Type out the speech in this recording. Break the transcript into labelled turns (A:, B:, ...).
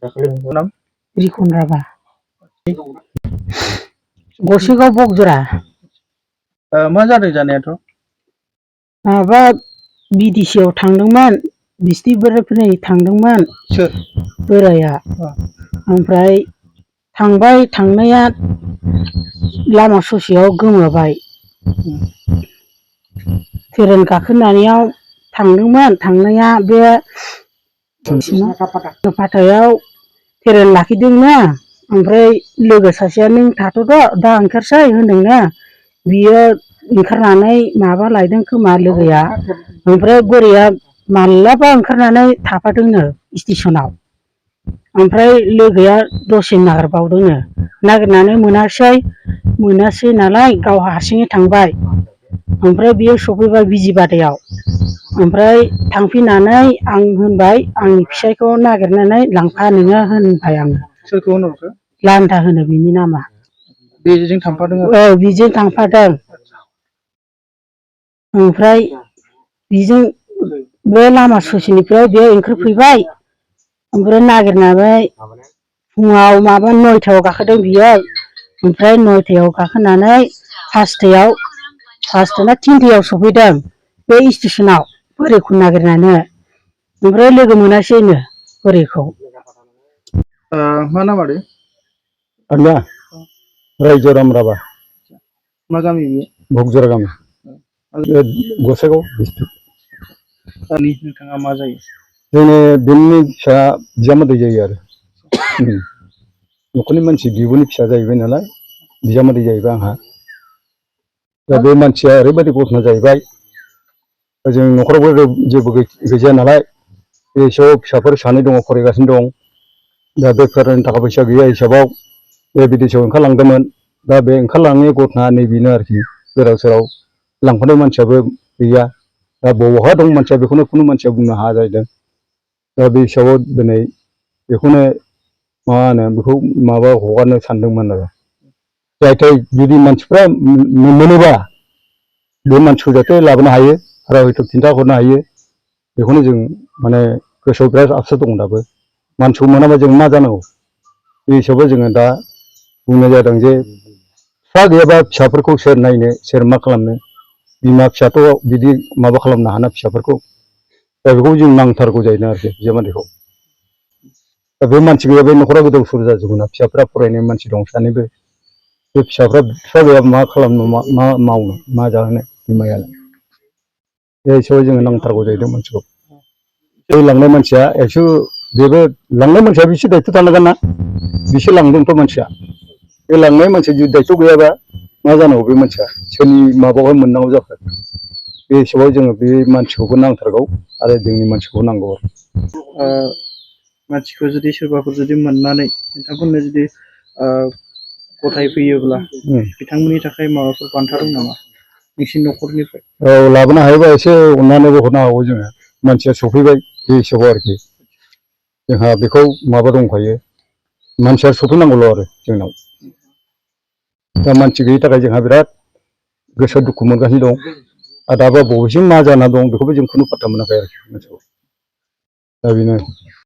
A: नाम
B: रिखन राभा गसाइगाव बगजरा
A: मा जादों जानायाथ'
B: माबा बिदिसिआव थांदोंमोन बिस्थिबारनिफ्राय थांदोंमोन
A: सोर
B: बोराया ओमफ्राय थांबाय थांनाया लामा ससेयाव गोमाबाय ट्रेन गाखोनायाव थांदोंमोन थांनाया बे फाथायाव ट्रेन लाखिदोंनो ओमफ्राय लोगो सासेया नों थाथ'द' दा ओंखारसै होनदोंनो बियो ओंखारनानै माबा लायदों खोमा लोगोया ओमफ्राय बोराया मालाबा ओंखारनानै थाफादोंनो स्टेसनाव ओमफ्राय लोगोया दसे नागिरबावदोंनो नागिरनानै मोनासै नालाय गाव हारसिङै थांबाय ओमफ्राय बियो सफैबाय बिजिबादायाव ओमफ्राय थांफिननानै आं होनबाय आंनि फिसायखौ नागिरनानै लांफा नोङो होनबाय आङो
A: सोरखौ होनहरखो
B: लान्दा होनो बिनि नामा
A: बेजों थांफादों
B: औ बिजों थांफादों ओमफ्राय बिजों बे लामा ससेनिफ्राय बे ओंखारफैबाय ओमफ्राय नागिरनानै फुङाव माबा 9थायाव गाखोदों बियो ओमफ्राय 9थायाव गाखोनानै 5थायाव ना 3थायाव सफैदों बे स्टेसनाव बोरायखौ नागिरनानै ओमफ्राय लोगो मोनासैनो बोरायखौ
A: मा नाम आदै
C: आंना रायजोराम राभा
A: मा गामि बियो
C: बगजरा गामि गसाइगाव डिस्ट्रिक्ट
A: नोंथाङा मा जायो
C: जोंनि बेनि फिसा बिजामादै जायो आरो न'खरनि मानसि बिब'नि फिसा जाहैबाय नालाय बिजामादै जाहैबाय आंहा दा बे मानसिया ओरैबायदि घटना जाहैबाय जों न'खरावबो जेबो गैजाया नालाय बे हिसाबाव फिसाफोर सानै दङ फरायगासिनो दं दा बे फरायनो थाखा फैसा गैया हिसाबाव बे बिदेशआव ओंखारलांदोंमोन दा बे ओंखारलांनाय घटना नैबेनो आरोखि गोदाव सोराव लांफानाय मानसियाबो गैया दा बबावहा दं मानसिया बेखौनो खुनु मानसिया बुंनो हाया जाहैदों दा बे हिसाबाव दिनै बेखौनो मा होनो बेखौ माबा हगारनो सानदोंमोन आरो जाहाथे जुदि मानसिफ्रा मोनोबा बे मानसिखौ जाहाथे लाबोनो हायो आरो हयथ' खिन्थाहरनो हायो बेखौनो जों माने गोसोआव बिराद आफसोस दं दाबो मानसिखौ मोनाबा जों मा जानांगौ बे हिसाबै जोङो दा बुंनाय जादों जे फिसा गैयाबा फिसाफोरखौ सोर नायनो सोर मा खालामनो बिमा फिसाथ' बिदि माबा खालामनो हाना फिसाफोरखौ दा बेखौ जों नांथारगौ जाहैदों आरोखि बिजामादैखौ दा बे मानसि गैया बे न'खरा गोदाव सोराव जाजोबगौ ना फिसाफ्रा फरायनाय मानसि दं सानैबो बे फिसाफ्रा बिफा गैयाबा मा खालामनो मा मावनो मा जाहोनो बिमायालाय बे हिसाबै जोङो नांथारगौ जाहैदों मानसिखौ बे लांनाय मानसिया बेबो लांनाय मानसिया बिसो दायथ' थानांगोन ना बिसो लांदोंथ' मानसिया बे लांनाय मानसिया जुदि दायथ' गैयाबा मा जानांगौ बे मानसिया सोरनि माबायावहाय मोननांगौ जाखो बे हिसाबाव जोङो बे मानसिखौबो नांथारगौ आरो जोंनि मानसिखौबो नांगौ
A: मानसिखौ जुदि सोरबाफोर जुदि मोननानै नोंथांमोननो जुदि गथायफैयोब्ला बिथांमोननि थाखाय माबाफोर बान्था दं नामा नोंसिनि न'खरनिफ्राय
C: औ लाबोनो हायोबा एसे अननानैबो हरनो हागौ जोङो मानसिया सफैबाय बे हिसाबाव आरोखि जोंहा बेखौ माबा दंखायो मानसिया सफैनांगौल' आरो जोंनाव दा मानसि गैयिनि थाखाय जोंहा बिराद गोसोआव दुखु मोनगासिनो दं आरो दाबो बबेसिम मा जाना दं बेखौबो जों खुनु पात्ता मोनाखै आरोखि दा बेनो